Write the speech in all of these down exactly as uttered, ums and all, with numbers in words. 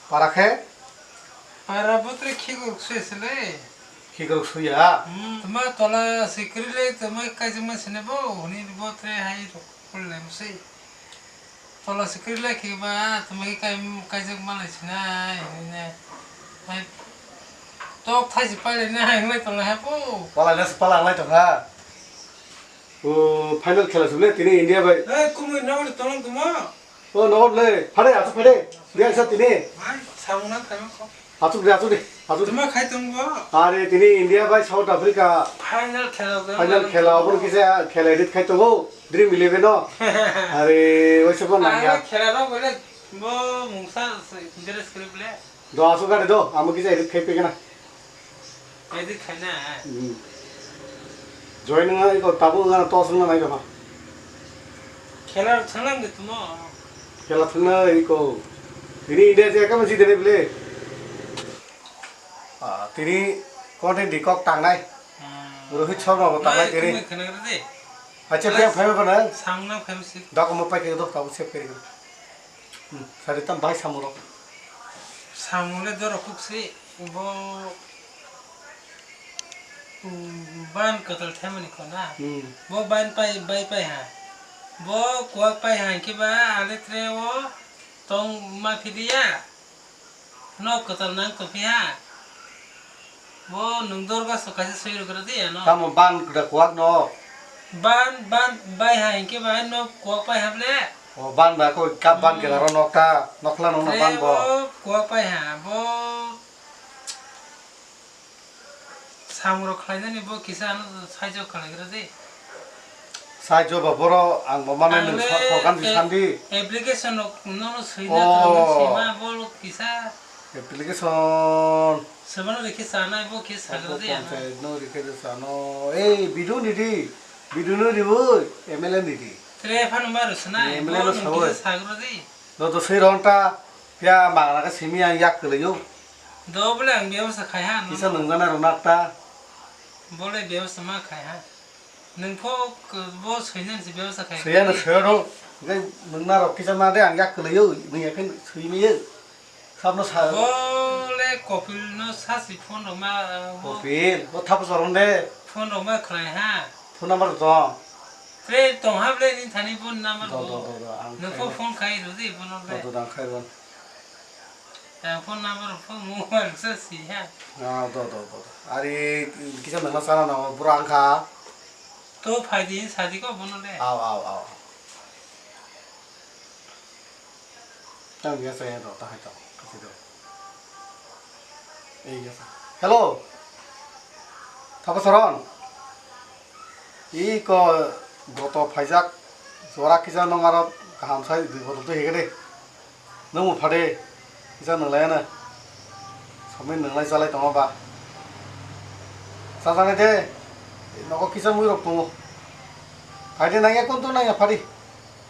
Para khe? Para botre khikrok sui sele. Khikrok suya? Hmm, tuma tola sikri le tuma kaijima sene bo, huni botre hai rok pul le musi. Tola sikri le khiba tuma kai kaijak malai sinai, hini ne. Hai tok thai si pale ne hai mai tola hai po. Pala le pala lai to ha. O final khela sule tini India bai. Hey, kumui nawari tolong tuma. O, nogo le, phade, asuk phade. Dia sa tini. Hai, samung nang khaima kho. Asuk de, asuk de, asuk de. Tuma khai tong bo. Are tini India bai South Africa. Final khela. Final khela, obor kisa khela edit khai tongo. Dream eleven no. Are, oise ko nang ya. Khela ro bole, bo mungsa interest kre bole. Do asuk gari do, amo kisa edit khai pegena. Edit khaina. Hmm. Join wngna iko tabuk wngna tos wngna nai kama. Khela thanglang de tumo. Khela thangna iko. Tini India je kama jide ne bile. Ah, tini content di kok tangnai. Hmm. Rohit Sharma bo tangnai tini. Khana de. Acha phe phai ba na. Sangna phai si. Dak mo pai ke do tabuk sep keri. Hmm, sari tam bai samung rok. Samung le doro kuk si, bo, hmm, ban kwtal themani kho na. Hmm. Bo ban pai, bai pai ha. Bo kuak pai ha, hingke ba ale tre o tong ma philiya. Nok kwtal nang tong phi ha. Bo nwng dorga so kaisa soi rwgra di ano. Tamo ban kwda kuak no? Ban, ban bai ha hingke bai no kuak pai ha ble. O ban ba ko kap ban kela ro nok ta, nokla nokna ban bo. Bo kuak pai ha, bo samung rok khlainani bo kisa ano saijo khlaigra di. Saijo ba boro ang bo mane nwng sorkar ni sandi. Application rok nono swi na tong sima bo kisa. Application. Sebano rikhe chanai bo khe sagra de ano. Panchayat no rikhe de sano. Ei, bidu ni di. Bidu no ribu, M L A ni di. Tre phano maru sanai. M L A no sawai. Sagra di. No to sei ronta. Ya magana ka simi ang yak kelayo. Do bole ang bebasa khai ha. Kisa nungjana rona ta. Bole bebasa ma khai ha. Nwng pho bo soinani se bebasa khai. Soyano soyano. Ngai nungna rok kisa ma de ang yak kelayo. Nung yakin soi miyo. Sabno sa. Bo le Kopil no sasi phone rok ma, uh, bo. Kopil, bo thapa chorong de. Phone rok ma khlai ha. Phone number rok dong. Tre tong ha ble ni thani phone number bo. Do, do, do, do, ang. Nwng pho phone khai rw di bono le. Do, do, do, ang khai rw. Ang phone number rok pho mobile sa si ha. Ah, do, do, do, do. Ari kisa nangma sana nango, bura ang kha. To phai di, sa di ko bono le. Aw, aw, aw. Tang ya saya do, ta hai to, kasi do. Ei ya sa. Hello. Thapa Saron. Iko goto phaijak jora kisa nong aro kaham sai dui botol twi hege de. Nung bo phade kisa nung lai ano. Somoi nung lai chalai tongo ba. Chajaknai de nogo kisa mui rok tongo. Phaidi nangya kuntu nangya phadi.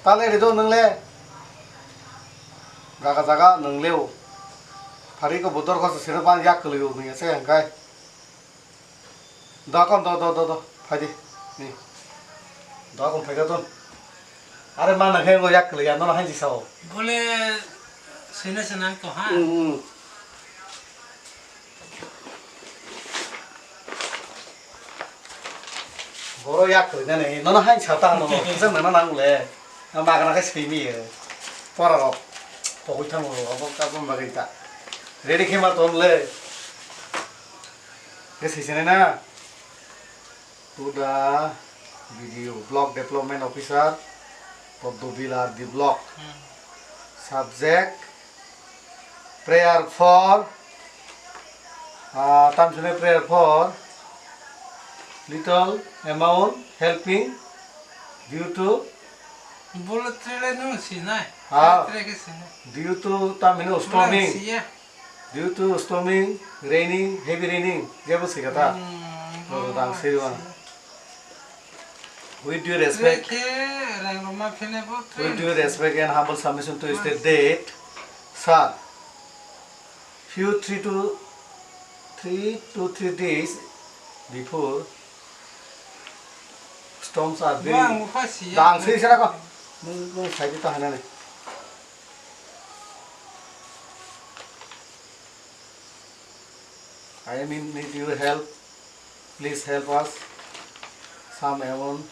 Tale rido nung le. Jaga jaga nung leo. Phari ko bodor ko sino pan yak kwlwi o nung ya se hangkai. Do kon do do do do. Phaidi. Ni. Do kon phaika ton. Are mana khe ngo yak kwlwi ya no haji sao. Bole sino se nang to ha. Hmm, hmm. Boro yak kwrwi nani, nono hain sa ta no, kisa nana nang le. Magana khe simi ye. Pora rok. Pogwi thango, abo kabon bagwi ta. Ready khe ma ton le. Khe sisene na. To the video, Block Development Officer, Poddobil R D Block. Hmm. Subject, prayer for, ah, tam sini prayer for little amount helping due to. Bolo trele no sinai. Ah. Trele ke sinai. Due to tam hino storming. Siya. Due to storming, raining, heavy raining, jebo sikata. Hmm, Lolo dang siriwan. With due respect, Reke rang roma phene bo with due respect and humble submission to state that, sir, few three to three to three days before storms are very. Bo ang mukha siya. Dang siri sira ko. Nung, nung sai di ta hanane. I mean, need your help. Please help us. Some amount.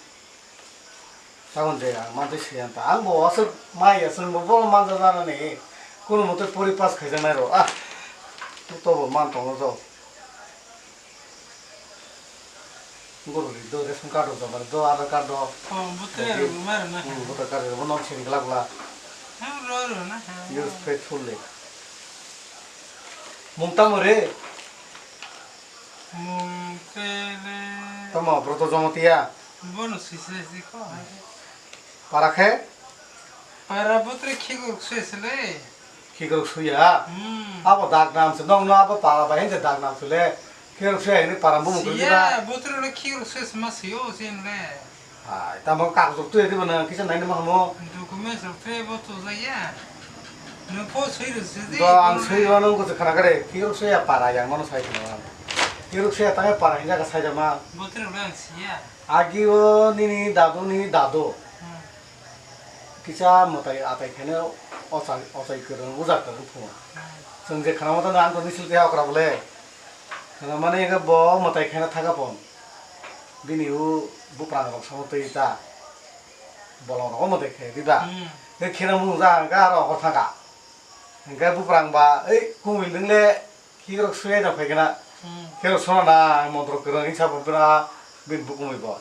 Takon je ang mantwi siyan ta. Ang bo aswk mai aswk bo bo manja jana ni. Kuno mote pori pass khaijak nai ro. Ah. To bo man tongo jo. Guru ri do ration card do jama do Aadhaar card do. Oh, voter card ro mar na. Hmm, voter card ro non sini glak glak. Ha, ro ro na. Ha. Use faithfully. Mung tamo re. Mung tele. Tamo, Broto Jomotia. Bono sise siko. Para khe? Para botre khikrok sui sile. Khikrok suya? Hmm. Abo dak nam se, nong no abo para bai hende dak nam sule. Khikrok suya hini para bumung kuli ba. Siya, botre le khikrok sui sima siyo, sin le. Hai, tamo kagjok twi di bana kisa nai ma hamo. Documents rok twi bo to jaya. Nung po sui rw sidi. Do ang sui rw nung ko khana kare. Khikrok suya para yang mano sai khana. Khikrok suya tangai para hinja ka sai jama. Botre le ang siya. Agi o nini dadu, nini dadu. Hmm. Kisa mwtai atai khaina ochai, ochai kwrwng, uja kwrwng phungo. Chwng je khana mantano ang to misil keha okra bole. Khana mani ega bo mwtai khaina thaga pon. Bini u buprang rok samo twi ta. Bolong rok mwtai khai di ba. Hmm. Nge khena mung ja ang ga aro hor thaga. Hingke buprang ba, ei, kumui nung le, khikrok suya no phai gana. Hmm. Khikrok suna na, ang montro kwrwng hinsa bo bina, bin bu kumui bo.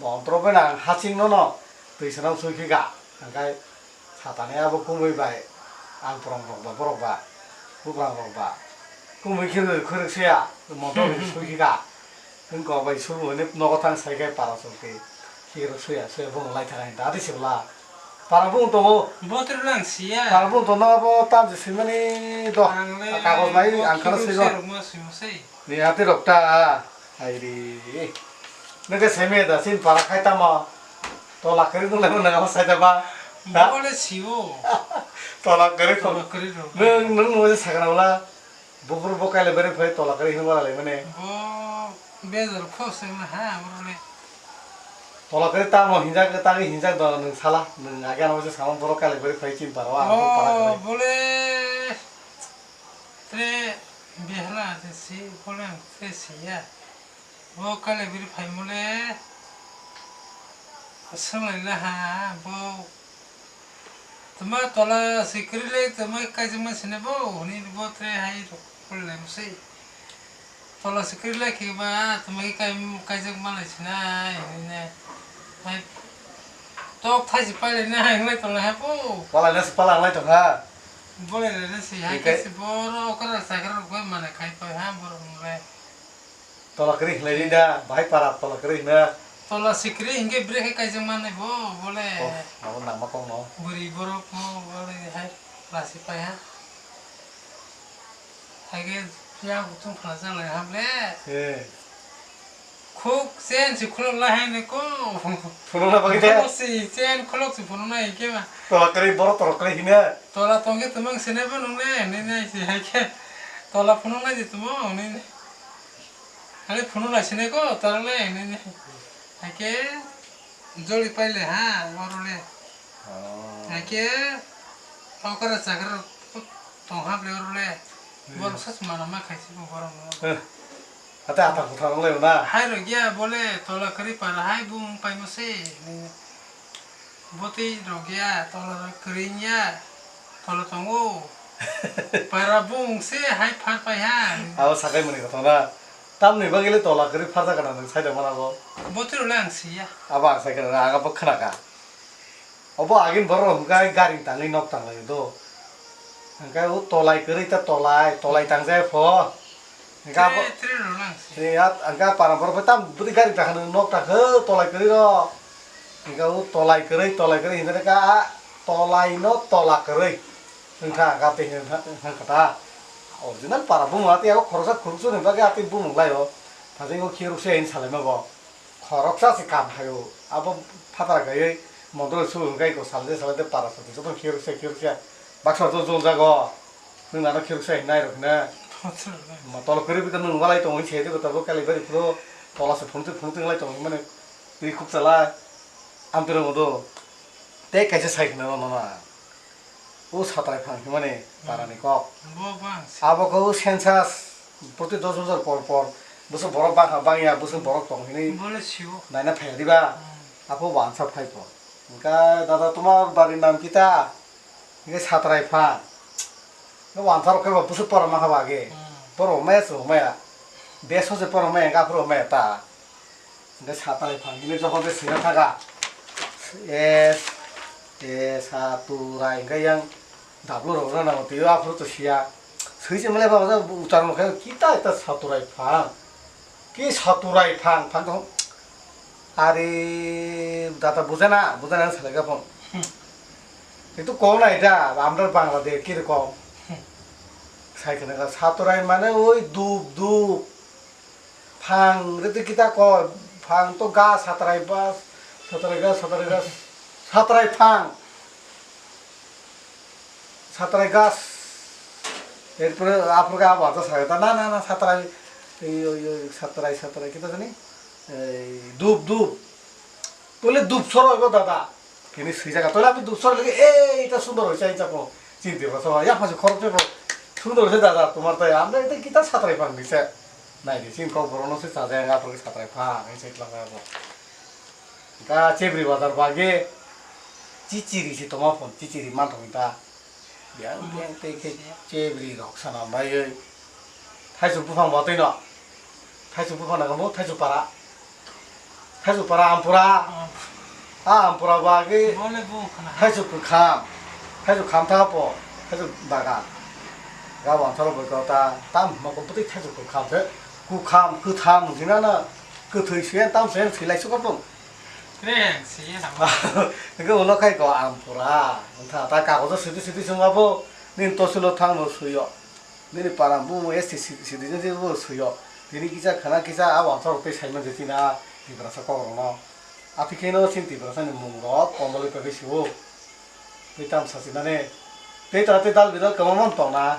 Montro bina ang haching no no, twi sanang sui khika. Hingke satani abo kumui bai, ang prong rok ba, borok ba, buprang rok ba. Kumui khikrok, khikrok suya, montro bin sui khika. Wngkok bai subu hwnwi nogo thang sai khe para chwng twi khikrok suya suya bung lai thang da adi se bwla. Para bung tongo. Botrok lang siya. Para bung tongo abo tam se swimani do. Ang le kagoj bai ang khana khikrok swigo. Suya rok ma swimo sei. Ni ati rok ta. Hai ri. Nang khe semi da sin para khai tamo. Tola kwrwi nung lai mano nang abo sai da ba. Ha? Bo le siwo. Tola kwrwi. Tola kwrwi rok. Nung, nung mo sakna bwla. Buphuru bo kailai bari phai tola kwrwi hinwi wala lai mani. Bo bejal kho se wngna ha borok le. Tola kwrwi tamo hinjak, tagwi hinjak do nwng sala, nwng age ano se samung borok kailai bari phai chin paro, ang khe para kwrwi. Oh, bole tre behla de si, bole ang tre siya. Bo kailai bari phai mole, aswk lai la ha, bo Tuma tola sikri le tuma kaijak ma sine bo hwnwi bo tre hai rok pol lai msui. Tola sikri le khe ba tuma kai kaijak ma lai sinai hwnwi ne. Hai tok thai si pai lai nai hwnwi tola hai bo. Pala le pala lai tong ha. Bo le le si hai ke si boro kara sakra rok bai mana khai pai ha borok hwnwi. Tola kwrwi hinlai ri da, bahai para tola kwrwi hino. Tola sikri hinkhe bwrwi khe kaijak mani bo, bole. Oh, abo nangma kokno. Bwrwi borok no, bole hai lasi pai ha. Haikhe ya kutung phala jalai ha ble. Eh. Khuk chen si khulok lai hai ne ko. Phunukna bagwi de. Khulok si chen khulok si phunukna hinkhe ma. Tola kwrwi borok tola kwrwi hino. Tola tongkhe tumang sene bo nung le, hinwi nai si haikhe. Tola phunuknai di tumo, hinwi. Ani phunuk lai sinai ko, tarwk le, hinwi. Haikhe joli paile ha, oro le. Oh. Haikhe okra chakra tong hap le oro le. Hmm. Borok sas mana ma khaisi bo borok no. Eh. Ate ata kotha wng lai na. Hai rok ya bole tola kwrwi para hai bung paimo se. Botwi rok ya, tola rok kwrwi ya, tola tongo. Para bung se hai phar pai ha. Abo sakai mani kotha na. Tamni bagwi le tola kwrwi phar jaga na nwng sai da mana bo. Botwi rok le ang si ya. Abo ang sai kana, ang abo khna ka. Obo agin borok hwnkhe gari tangwi nok tanglai do. Hwnkhe o tolai kwrwi ta tolai, tolai tangjai pho. Hwnkhe abo, tre, tre rw lang si. Hwnkhe a, hwnkhe a para borok bai tam bwtwi gari ta hwnwi nok ta khe tolai kwrwi rw. Hwnkhe o tolai kwrwi, tolai kwrwi hwnwi kha a tolai no tola kwrwi. Hwnkha hwnkha tei hwnkha, hwnkha ta. Original para buma tei abo khoroksa khuruksa ni bagwi a tei bumung lai o. Thajeng o khiruk se hwnwi salaima bo. Khoroksa se kam hai o, abo phatara gaiwi montro su hwnkhe iko salde salde para sadi joto khiroksa khiroksa baksa to jol jago, nwng ano khiroksa hinwi nairok hino. Acha. Ma tolo kwrwi bwkha nwng walai tongo hinwi se tei bo tabuk kali bari phuru tola se phunukhe phunukhe lai tongo hinmani twi khuk chalai amtwi rwngmo do tei kaisa sai khna nono na o satrai phang hinmani para ni kok. Bo bang se. Abo khe o census. Proti dos bosor por por bwswk borok bangkha bangya, bwswk borok tong hinwi Bole sio. Naina phaiya diba? Hmm. Apo wansa phai po. Hwnkhe, "Dada, tomar bari nam kita?" Hwnkhe, "Satrai phan." Hwnkhe wansa rok khe bo bwswk pora mankha ba age. Hmm. Pora maya, chwng maya. Beso se pora maya, hwnkhe aphuru maya ta. Hwnkhe satrai phan hwnwi jokhon khe swina thaka. S, S, Saturai hwnkhe yang dablo rok rwna nango twiwi aphuru to siya. Swi se male baba ucharon khe kita eta saturai phan. Ki saturai phan, phan to. Are dada bujana, bujana salai ka phone. Itu kok na eta, amra Bangladesh ki rokom. Sai khana ka saturai mane oi dup dup. Phang rwtwi kita koi, phang to gas satrai bas, satrai gas, satrai gas, satrai phang, satrai gas. Erpore aphuru khe abo acha sakha, "Na, na, na, satrai, ei, oi, oi, satrai, satrai, kita jani, ei, dup, dup." Tole dup soro ego dada. Kini swijak, tole ami dup soro lagi, "Ei, eta sundor hoise," hinwi chakmo. Chinti bwsa, ya phasu khorok tebo. "Sundor hoise dada, tomar tai." Amra eta kita satrai phang nise. Nai di, chin kok borok no se chajak, ang aphuru satrai phang, hinwi se twlang abo. Ga chebri bazar bage, chichiri se toma phon, chichiri man thok ta. Yang yang tei khe chebri rok sana bai oi. Thaichuk buphang bo twi no. Thaichuk buphang nang bo thaichuk para. Thaichuk para ampura. A ampura bagi Bole bo khana. Thaichuk kwkham. Thaichuk kham tha po. Thaichuk bagan. Ga wan thoro bo ko ta tam ma ko putui thaichuk kwkham se. Kwkham kwtham jina na. Kwthwi se tam se thilai su ko pung. Kreng siya sama. Hwnkhe ulo khai ko ang pura. Wngkha ta kagojo sidi sidi swngo abo. Nini tosulo thangno swiyo. Nini para bumung S T si-, citizenship bo swiyo. Tini kisa khana kisa a wansarok tei saiman je chini a Tiprasa kokrokno. Aphikhe no chini Tiprasani mungrok komboli pegwi sio. Tei tamo sachinani. Tei ta tei dal bidal kwbangma tongna.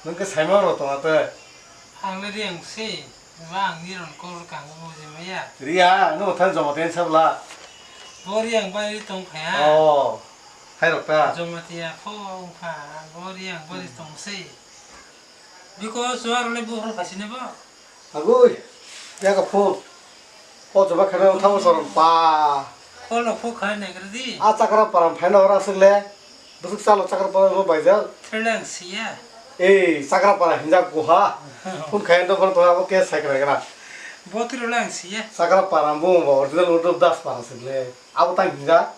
Nwng khe saimanrok tongna tei. Ang le riyang se. Ba ang ni ron kor kang bo je maya. Riya, no than joma ten sabla. Bo riyang bai ri tong phaya. Oh. Hai rok ta. Joma tiya pho ong pha. Bo riyang bo ri tong se. Biko suar le bo hol phasi ne bo. Agui. Ya ka phone. O joma khana thang soron pa. Kol no phuk khai ne gre di. A chakra param phai na ora sik le. Bwswk chalo Chakrapara bo baijak. Threle ang siya. Ei, Chakrapara hinjak kuha. Phone khayan to phone to abo ke sakra gra. Bo threle ang siya. Chakrapara bo bo original Uddhav Das para sile. Abo tang hinjak.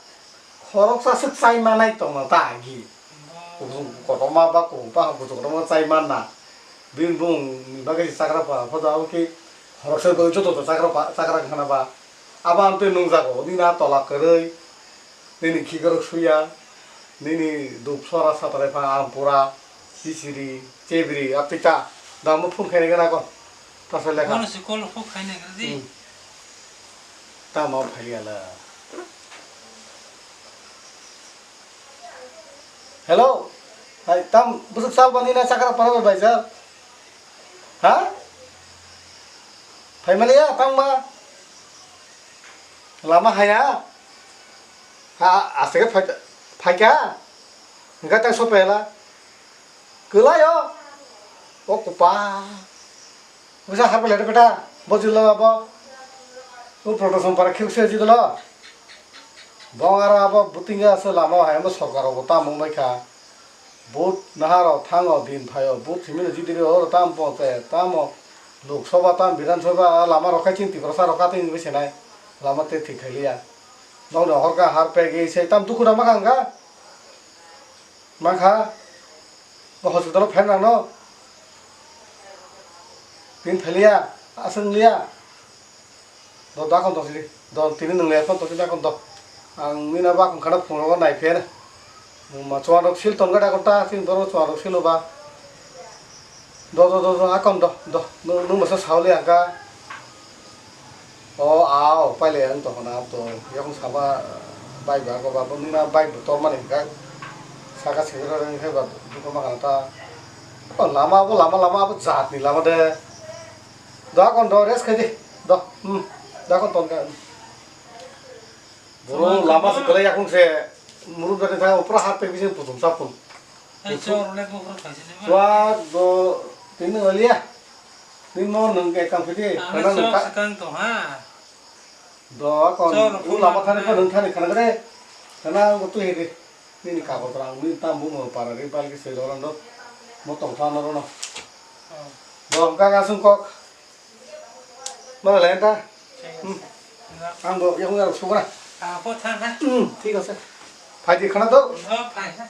Khoroksa swk chai manai tongna ta agi. Bo. Kuchung kotorma ba kuchung pa kuchung kotorma chai manna. Bini bung ni bagwi Chakrapara photo abo ke khoroksa goi joto to Chakrapa-, Chakra khana ba. Abo ang twi nungjago. Nini a tola kwrwi. Nini khikrok suya, nini dup sora satrai pha ampura, chichiri, chebri, apita, damo phone khaina gana kon. Tasa lekha. Bono se call phone khaina gana di. Hmm. Tamo phaiya la. Hello. Hai, tam bwswk sal bani na Chakrapara bai bai sal. Ha? Phaimaliya, tangma. Lama haya. Ha, aswk phai-, phaikha. Hwnkhe tei sopela. Kwlaio. O kwpa. Bwsa harpa lede beta. Bo jila bo. O proto sompara khiu se jidalo. Bong aro abo bwtwingo aswk lama o hai omo sorkar rokbo tamo wngbaikha. Vote naharok thango din phaio, vote simi no jidiri oro tamo ponchayat, tamo Lok Sabha, tamo Bidhan Sabha, a lama rok khai chini Tiprasa rok kha tei wngwi se nai, lama tei thik khai liya. Nokni horka har pegwi se tamo dukhu da makha wngkha? Mankha? Bo hospital o phan rang no? Tin phai liya, aswk wng liya? Do, da kon do sidi. Do, tini nwng le phone to sidi, da kon do. Ang nini ba kon khana phone ro nai pher. Ma chuan rok sil ton ga da kon ta, tin boro chuan rok silo ba. Do, do, do, do, akon do, do. Nwng, nwng masa sauli ang ka. O, a, o, pai le ang to hona to. Yakung sama bai ba ko ba, bo nini bai bo tor mani ka. Saka sejero rang khe ba, duko ma kana ta. O, lama bo, lama, lama bo jat ni lama de. Da kon do, rest khai di. Do. Hmm. Da kon ton ka. Boro lama se kwlai yakung se. Muru da ta pura hat pe bising putum sapun. Ai, chor le bukhro khaisi ne ba. Chua do tini waliya. Nini mo nwng ekam phidi, Ang khana nwng sok ka. Swkang tong ha. Do kon Chor u lama thani ko nwng thani khana gre. Khana ang tu hede. Nini ka ko trang nini tam bu mo para ri bal ki se doran do. Mo tong thano rono. Oh. Do ka ga sung kok. Mana lain ta? Hmm. Ang bo yang yang sung na. Ah, po thang ha. Hmm, thik ase. Phai di khana do. Oh, phai ha.